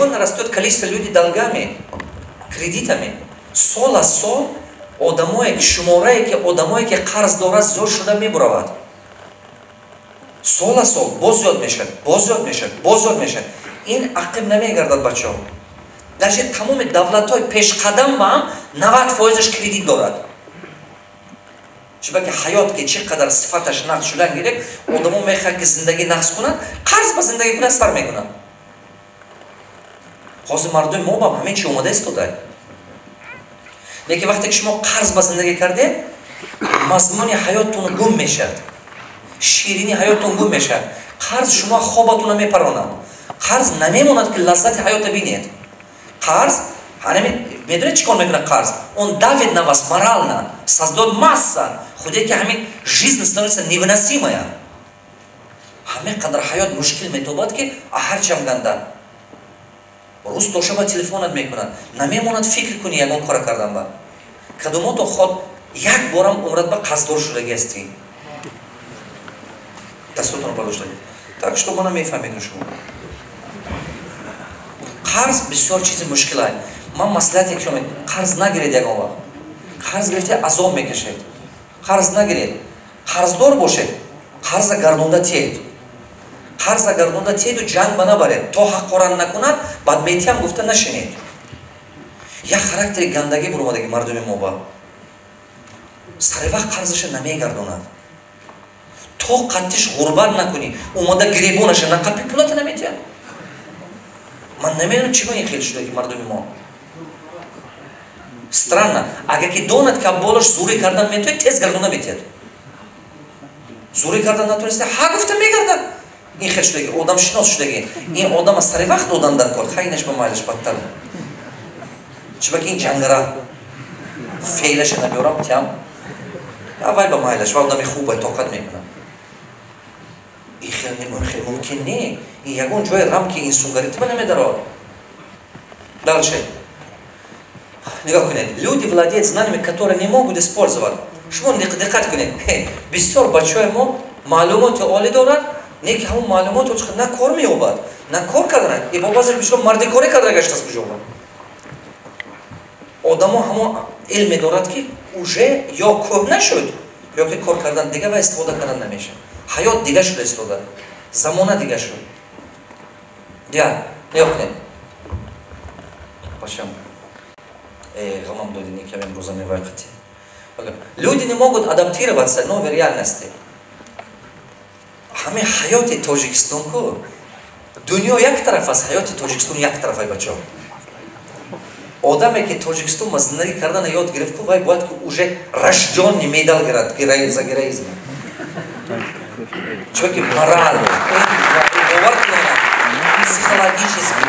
Ежегодно растет количество людей долгами, кредитами. Сол аз сол одамое, шуморае ки одамое ки қарз дорад, зиёд шуда мебуравад. Сол аз сол боз зиёд мешавад, боз зиёд мешавад, боз зиёд мешавад. Ин ақиб намегардад, бачаҳо. Даже тамоми давлатҳои пешқадам ба ҳам 90 фоизаш кредит дорад. Чунки ҳаёт ки чӣ қадар сифаташ нақс шудан гирифт, одамо мехоҳад ки зиндагӣ нақс кунад, қарз ба зиндагӣ кунад, сар мекунад. Ҳозир мардуми мо бам ҳамин чи омода истода. Лекин вақте ки шумо қарз ба зиндагӣ кардед, мазмуни ҳаёттон гум мешавад, ширини ҳаёттон гум мешавад. Қарз шумо хобатонро мепаронад. Қарз намемонад ки лаззати ҳаётро бинед. Қарз ҳанами медонед, чӣ кор мекунад қарз? Он давит на вас морально, создает масса худе ки ҳамин жизнь становится невыносимая. Ҳамин қадар ҳаёт мушкил метобад, ки ҳарчам ганда рӯз то шаба телефонат мекунад, намемонад фикр кунӣ ягон кора кардан. Ба кадомото ход як борам умрат ба қарздор шудагӣ ҳастӣ? Дастотонро бардошта. Так что мана мефаҳмедум, шумо қарз бисёр чизи мушкилай. Ман маслиҳате ки шумо: қарз нагиред. Ягон вақт қарз гирифта, азоб мекашед. Қарз нагиред. Қарздор бошед, қарза гардонда тиед. Қарза гардонда тиеду ҷанг ба набаред, то ҳаққоран накунад, баъд метиям гуфта нашинед. Як характери гандагӣ буромадаги мардуми мо ба сари вақт қарзаша намегардонад. То қаттиш ғурбат накунӣ, омада гиребонаша нақапи, пулата наметиҳад. Ман намедонам, чӣ ба ин хел шуда ки мардуми мо. Странно, агар ки донад, ки болош зӯрӣ кардан метавонад, тез гардона метиҳад. Зӯрӣ кардан натониста, ҳа гуфта мегардад. Ин хел шудаги, одамшинос шудаги. Ин одама сари вақт додан дар кор, хайнаш ба майлаш бадтар. Чибаки ин ҷангара феълаша набиёрам, тиам аввал ба майлаш ва одами хубай, тоқат мекунад. Ин хел мумкин не. Ин ягон ҷои рамки инсонгарӣ тиба намедарод. Дальше нигоҳ кунед: люди владеют знаниями, которые не могут использовать. Шумо диққат кунед, бисёр бачаҳои мо маълумоти олӣ дорад, не ки ҳамон маълумотро на кор меёбад, на кор кардан. Бо баъзе бисёр мардикорӣ карда гаштааст. Куҷоба одамо ҳамон илме дорад, ки уже ё кӯҳна шуд, ё ки кор кардан дига ва истифода кардан намешавад. Ҳаёт дига шуда истода, замона дига шуд. Я нигоҳ кунед, бачам, ғамам доди, некам имрӯза мевайқати. Люди не могут адаптироваться новой реальности. Ҳамин ҳаёти Тоҷикистон ку, дунё як тараф аст, ҳаёти Тоҷикистон як тарафай, бачаҳо. Одаме ки Тоҷикистон ма зиндагӣ кардана ёд гирифт ку, вай бояд ки уже рождённый медал гирад за героизм. Чунки морал, бовар кунона, психологически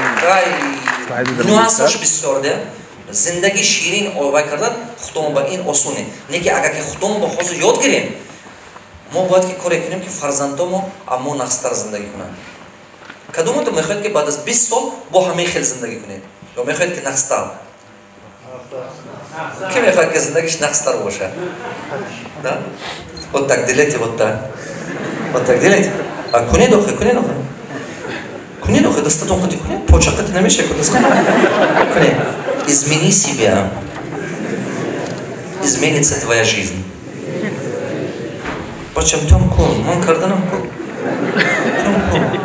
нюансош бисёр де. Зиндагӣ ширин вай кардан худомо ба ин осоне не, ки агар ки худомо ба ҳозир ёд гирем, мо бояд ки коре кунем, ки фарзандомо аммо нақстар зиндагӣ кунанд. Кадомото мехоҳед, ки баъд аз 20 сол бо ҳамин хел зиндагӣ кунед ё мехоҳед, ки нақстар? Ки мехоҳад, ки зиндагиш нақстар бошад? Да, вот так делайте, вот так, вот так делайте. А кунед охе, кунед охе, кунед охе, дастатон худи кунед, почақати намешавад, кунед. Измени себя, изменится твоя жизнь. Бачам, тем кун, ман карданам кун, тем кун.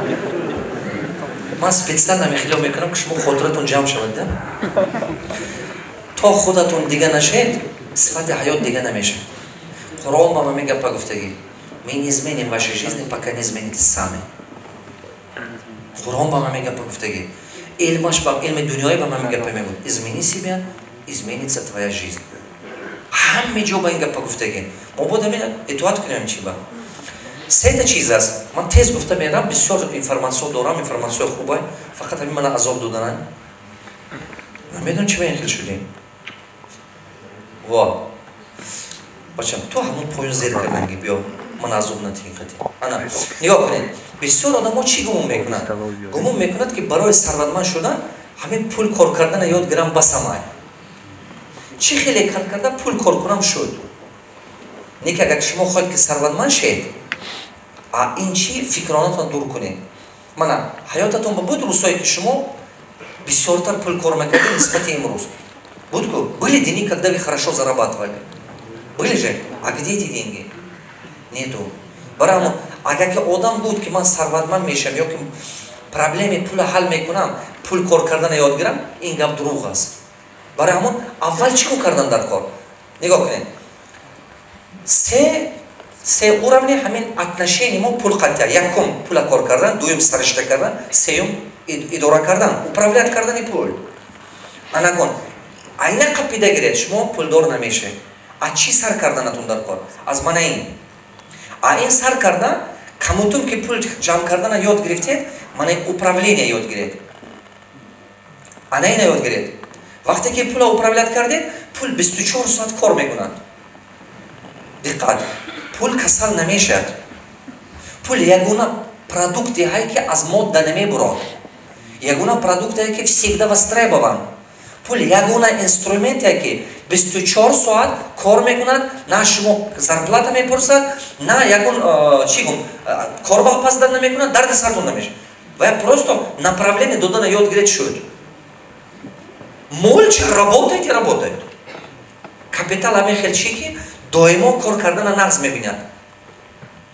Ман специально мехило мекунам, ки шумо хотиратон ҷамъ шавад да. То худатон дига нашед, сифати ҳаёт дига намешавад. Қуръон ба ма мегапа гуфтагӣ: «Мы не изменим вашей жизни, пока не измените сами». Қуръон ба ма мегапа гуфтагӣ, илмаш ба илми дунёӣ ба ма мегапа мегӯяд: «Измени себя, изменится твоя жизнь». Ҳаме ҷо ба ин гапа гуфтагӣ. Мо бояд ҳамин итоат кунем. Чи ба сета чиз аст, ман тез гуфта мерам. Бисёр информатсиё дорам, информатсияи хубай, фақат ҳамин мана азоб доданай. Намедонам, чи ба ин хел шудем. Во, бачам, ту ҳамон поён зер карданги, биё, ман азоб натиҳин қати. Ана нигоҳ кунед, бисёр одамо чӣ гумон мекунанд? Гумон мекунад, ки барои сарватманд шудан ҳамин пул кор кардана ёд гирам, басамай, чӣ хеле кар карда пул кор кунам шуд. Не ки агар шумо хоҳед, ки сарватманд шед, а ин чӣ фикронатон дур кунед. Мана ҳаётатон ба буд рӯзҳое, ки шумо бисёртар пул кор мекардед нисбати имрӯз. Буд ку? Были дни, когда вы хорошо зарабатывали? Были же? А где эти деньги? Нету. Барои агар ки одам буд, ки ман сарватманд мешавам ё ки проблеми пула ҳал мекунам, пул кор кардана ёд гирам, ин гап дурӯғ аст. Барои ҳамон аввал чӣ кор кардан дар кор? Нигоҳ кунед, се уровни ҳамин отношение мо пул қатъия: якум, пула кор кардан, дуюм, саришта кардан, сеюм, идора кардан, управлять кардани пул. Анакон айна қапида гиред, шумо пулдор намешавед. А чӣ сар карданатон дар кор? Аз мана ин, а ин сар кардан, камутум ки пул ҷамъ кардана ёд гирифтед, мана управление ёд гиред, ана ина ёд гиред. Вақте ки пула управлять кардед, пул 24 соат кор мекунад. Диққат, пул касал намешавад. Пул ягона продукте ҳай, ки аз модда намебурод, ягона продукте, ки всегда востребован. Пул ягона инструменте, ки 24 соат кор мекунад. На шумо зарплата мепурсад, на ягон чӣ гум корба пасда намекунад, дарди сартон намешавад. Ва просто направление додана ёд гиред, шуд. Молча работает и работает. Капитал ҳамин хел чӣ, ки доимо кор кардана нағз мебинад,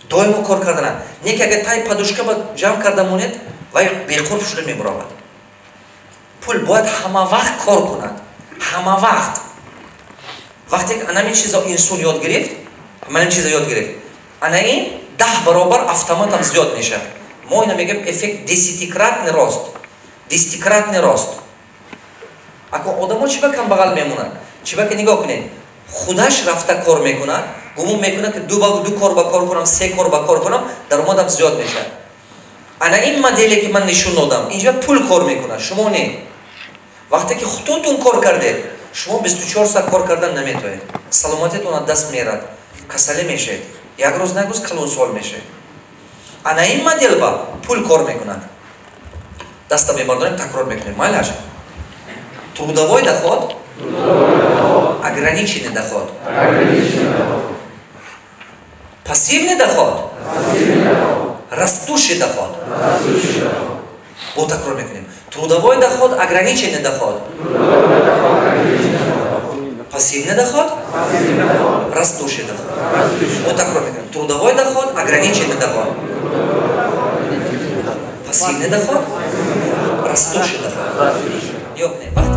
доимо кор кардана. Не ки агар тай подушка ба ҷамъ карда монед, вай беқурб шуда мебуравад. Пул бояд ҳама вақт кор кунад, ҳама вақт. Вақте ки анамин чизо инсон ёд гирифт, манин чизо ёд гирифт, ана ин 10 баробар автоматом зиёд мешавад. Мо ина мегӯем эффект десятикратный рост, десятикратный рост. Ако одамо чӣ ба камбағал мемонанд? Чӣ ба ки, нигоҳ кунед, худаш рафта кор мекунад, гумон мекунад, ки ду кор ба кор кунам, се кор ба кор кунам, даромадам зиёд мешавад. Ана ин моделе, ки ман нишон додам, инҷа пул кор мекунад, шумо не. Вақте ки худотон кор кардед, шумо 24 соат кор кардан наметавонед, саломатитон аз даст мерад, касалӣ мешавед, як рӯз на як рӯз калонсол мешавед. Ана ин модел ба пул кор мекунад. Даста мебардорем, такрор мекунем, майлаш. Трудовой доход — ограниченный доход, пассивный доход — растущий доход. Бо такрор мекунем: трудовой доход — ограниченный доход, пассивный доход — растущий доход. Бо такрор мекунем: трудовой доход — ограниченный доход, пассивный доход — растущий доход. Нигоҳ кунед.